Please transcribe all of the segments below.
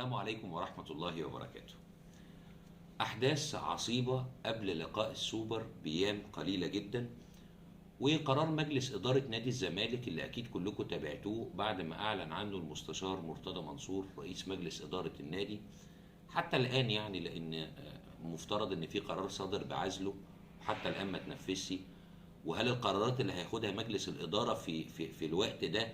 السلام عليكم ورحمة الله وبركاته. أحداث عصيبة قبل لقاء السوبر بأيام قليلة جدا، وقرار مجلس إدارة نادي الزمالك اللي أكيد كلكم تابعتوه بعد ما أعلن عنه المستشار مرتضى منصور رئيس مجلس إدارة النادي حتى الآن، يعني لأن مفترض إن في قرار صادر بعزله وحتى الآن ما تنفذش. وهل القرارات اللي هياخدها مجلس الإدارة في في في الوقت ده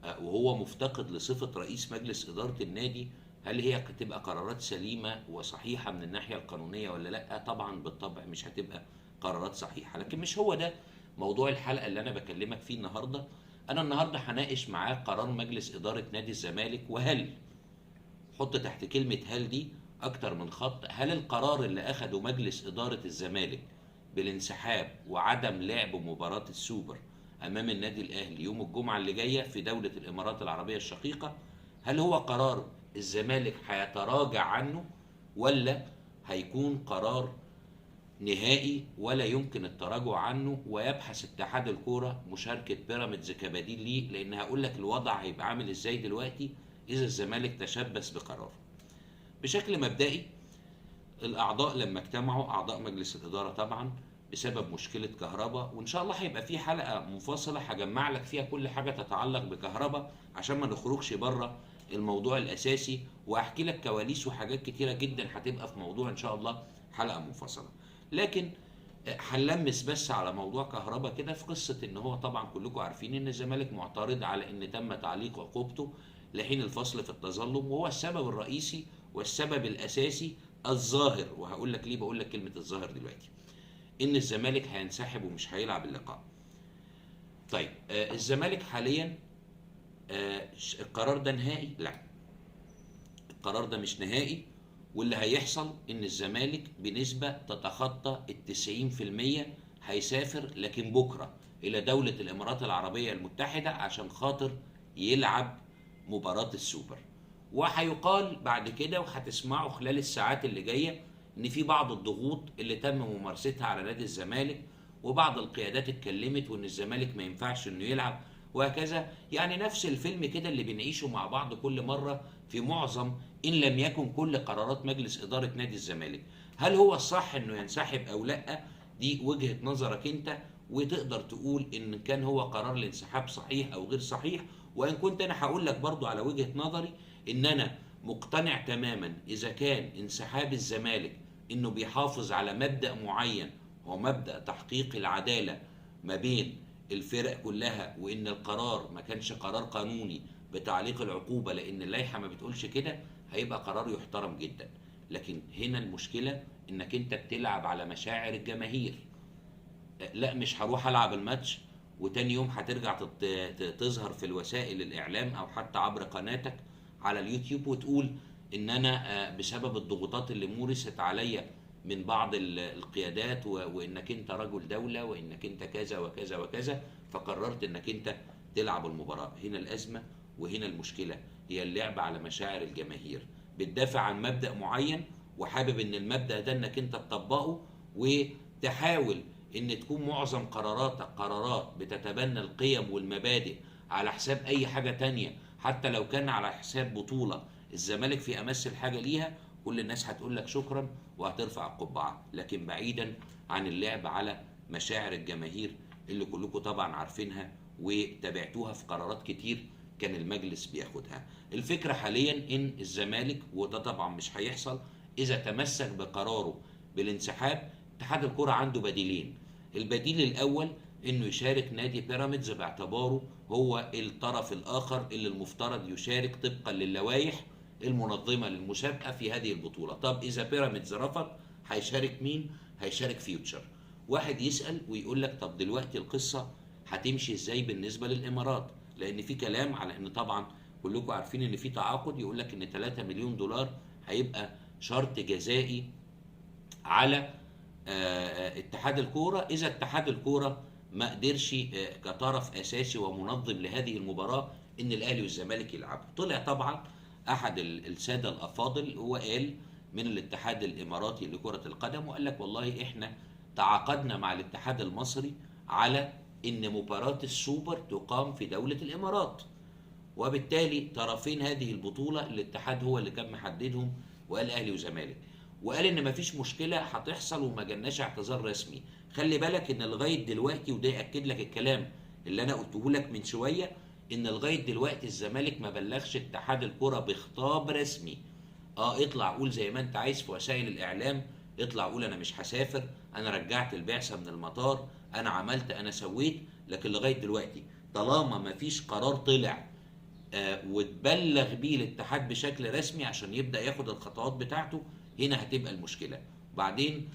وهو مفتقد لصفة رئيس مجلس إدارة النادي، هل هي هتبقى قرارات سليمة وصحيحة من الناحية القانونية ولا لأ؟ طبعا بالطبع مش هتبقى قرارات صحيحة. لكن مش هو ده موضوع الحلقة اللي أنا بكلمك فيه النهاردة. أنا النهاردة هناقش معاك قرار مجلس إدارة نادي الزمالك، وهل، حط تحت كلمة هل دي أكتر من خط، هل القرار اللي أخده مجلس إدارة الزمالك بالانسحاب وعدم لعب مباراة السوبر أمام النادي الأهلي يوم الجمعة اللي جاية في دولة الإمارات العربية الشقيقة، هل هو قرار الزمالك هيتراجع عنه ولا هيكون قرار نهائي ولا يمكن التراجع عنه، ويبحث اتحاد الكورة مشاركة بيراميدز كبديل ليه؟ لأن هقول لك الوضع هيبقى عامل ازاي دلوقتي إذا الزمالك تشبث بقراره. بشكل مبدئي الأعضاء لما اجتمعوا، أعضاء مجلس الإدارة طبعا بسبب مشكلة كهرباء، وإن شاء الله هيبقى في حلقة منفصلة هجمع لك فيها كل حاجة تتعلق بكهرباء عشان ما نخرجش بره الموضوع الأساسي، وأحكي لك كواليس وحاجات كتيرة جدا هتبقى في موضوع إن شاء الله حلقة منفصلة. لكن هنلمس بس على موضوع كهرباء كده في قصة إن هو طبعا كلكم عارفين إن الزمالك معترض على إن تم تعليق عقوبته لحين الفصل في التظلم، وهو السبب الرئيسي والسبب الأساسي الظاهر، وهقول لك ليه بقول لك كلمة الظاهر دلوقتي، إن الزمالك هينسحب ومش هيلعب اللقاء. طيب الزمالك حاليا القرار ده نهائي؟ لا، القرار ده مش نهائي، واللي هيحصل إن الزمالك بنسبة تتخطى 90% هيسافر، لكن بكرة إلى دولة الإمارات العربية المتحدة عشان خاطر يلعب مباراة السوبر. وهيقال بعد كده وهتسمعوا خلال الساعات اللي جاية إن في بعض الضغوط اللي تم ممارستها على نادي الزمالك، وبعض القيادات اتكلمت وإن الزمالك ما ينفعش إنه يلعب وهكذا. يعني نفس الفيلم كده اللي بنعيشه مع بعض كل مرة في معظم إن لم يكن كل قرارات مجلس إدارة نادي الزمالك. هل هو الصح إنه ينسحب أو لأ؟ دي وجهة نظرك أنت، وتقدر تقول إن كان هو قرار الانسحاب صحيح أو غير صحيح. وإن كنت أنا هقول لك برضو على وجهة نظري إن أنا مقتنع تماما إذا كان انسحاب الزمالك إنه بيحافظ على مبدأ معين، هو مبدأ تحقيق العدالة ما بين الفرق كلها، وإن القرار ما كانش قرار قانوني بتعليق العقوبة لأن اللائحة ما بتقولش كده، هيبقى قرار يحترم جدا. لكن هنا المشكلة إنك أنت بتلعب على مشاعر الجماهير. لا، مش هروح ألعب الماتش وتاني يوم هترجع تظهر في الوسائل الإعلام أو حتى عبر قناتك على اليوتيوب وتقول إن أنا بسبب الضغوطات اللي مورست عليا من بعض القيادات وإنك أنت رجل دولة وإنك أنت كذا وكذا وكذا، فقررت إنك أنت تلعب المباراة. هنا الأزمة وهنا المشكلة، هي اللعب على مشاعر الجماهير. بتدافع عن مبدأ معين وحابب إن المبدأ ده إنك أنت تطبقه، وتحاول إن تكون معظم قراراتك قرارات بتتبنى القيم والمبادئ على حساب أي حاجة تانية، حتى لو كان على حساب بطولة الزمالك في أمس الحاجة ليها، كل الناس هتقول لك شكرا وهترفع القبعة. لكن بعيدا عن اللعب على مشاعر الجماهير اللي كلكم طبعا عارفينها وتابعتوها في قرارات كتير كان المجلس بياخدها. الفكرة حاليا إن الزمالك، وده طبعا مش هيحصل إذا تمسك بقراره بالانسحاب، اتحاد الكرة عنده بديلين. البديل الأول إنه يشارك نادي بيراميدز باعتباره هو الطرف الآخر اللي المفترض يشارك طبقا للوائح المنظمة للمسابقة في هذه البطولة. طب إذا بيراميدز رفض هيشارك مين؟ هيشارك فيوتشر. واحد يسأل ويقول لك طب دلوقتي القصة هتمشي إزاي بالنسبة للإمارات؟ لأن في كلام على إن طبعا كلكم عارفين إن في تعاقد يقول لك إن 3 مليون دولار هيبقى شرط جزائي على اتحاد الكورة إذا اتحاد الكورة ما قدرش كطرف أساسي ومنظم لهذه المباراة إن الأهلي والزمالك يلعبوا. طلع طبعا أحد السادة الأفاضل هو قال من الاتحاد الإماراتي لكرة القدم، وقال لك والله إحنا تعاقدنا مع الاتحاد المصري على إن مباراة السوبر تقام في دولة الإمارات، وبالتالي طرفين هذه البطولة الاتحاد هو اللي كان محددهم وقال اهلي وزمالك، وقال ان مفيش مشكلة هتحصل وما جالناش اعتذار رسمي. خلي بالك ان لغاية دلوقتي، وده ياكد لك الكلام اللي انا قلته لك من شوية، ان لغاية دلوقتي الزمالك ما بلغش اتحاد الكره بخطاب رسمي. اطلع قول زي ما انت عايز في وسائل الاعلام، اطلع قول انا مش هسافر، انا رجعت البعثة من المطار، انا عملت، انا سويت، لكن لغاية دلوقتي طالما ما فيش قرار طلع وتبلغ بيه الاتحاد بشكل رسمي عشان يبدا ياخد الخطوات بتاعته، هنا هتبقى المشكلة. وبعدين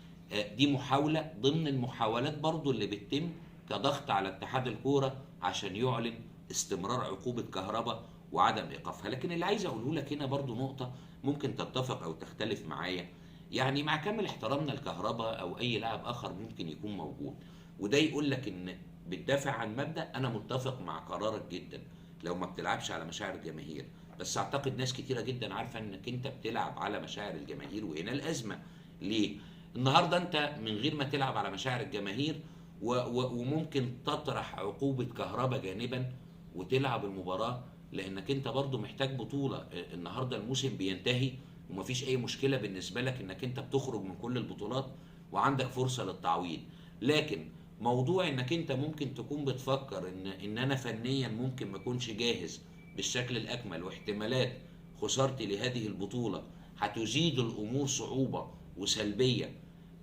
دي محاولة ضمن المحاولات برضو اللي بتتم كضغط على اتحاد الكورة عشان يعلن استمرار عقوبه كهربا وعدم ايقافها. لكن اللي عايز اقوله لك هنا برضو نقطة ممكن تتفق او تختلف معايا، يعني مع كامل احترامنا لكهربا او اي لاعب اخر ممكن يكون موجود، وده يقول لك ان بتدافع عن مبدا، انا متفق مع قرارك جدا لو ما بتلعبش على مشاعر الجماهير، بس اعتقد ناس كتيرة جدا عارفه انك انت بتلعب على مشاعر الجماهير، وهنا الازمة. ليه؟ النهارده انت من غير ما تلعب على مشاعر الجماهير وممكن تطرح عقوبه كهربا جانبا وتلعب المباراة، لانك انت برضو محتاج بطوله. النهارده الموسم بينتهي ومفيش اي مشكلة بالنسبة لك انك انت بتخرج من كل البطولات وعندك فرصة للتعويض، لكن موضوع انك انت ممكن تكون بتفكر ان انا فنيا ممكن ما اكونش جاهز بالشكل الاكمل، واحتمالات خسارتي لهذه البطولة هتزيد الامور صعوبة وسلبيه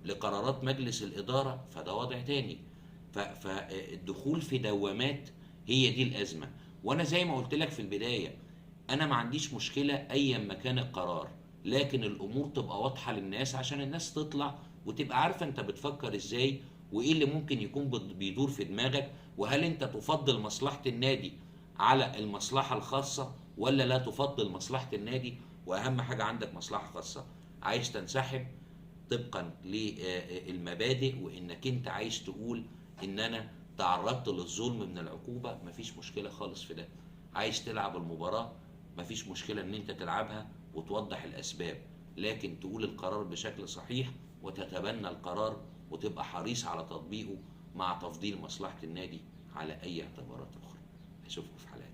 لقرارات مجلس الادارة، فده وضع تاني. فالدخول في دوامات هي دي الازمة. وانا زي ما قلت لك في البداية، انا ما عنديش مشكلة ايا ما كان القرار، لكن الامور تبقى واضحة للناس عشان الناس تطلع وتبقى عارفه انت بتفكر ازاي وايه اللي ممكن يكون بيدور في دماغك، وهل انت تفضل مصلحة النادي على المصلحة الخاصة ولا لا تفضل مصلحة النادي، واهم حاجة عندك مصلحة خاصة. عايز تنسحب طبقا للمبادئ وانك انت عايز تقول ان انا تعرضت للظلم من العقوبة، مفيش مشكلة خالص في ده. عايز تلعب المباراة، مفيش مشكلة ان انت تلعبها وتوضح الاسباب، لكن تقول القرار بشكل صحيح وتتبنى القرار وتبقى حريص على تطبيقه مع تفضيل مصلحة النادي على اي اعتبارات اخرى. اشوفكم في حلقة.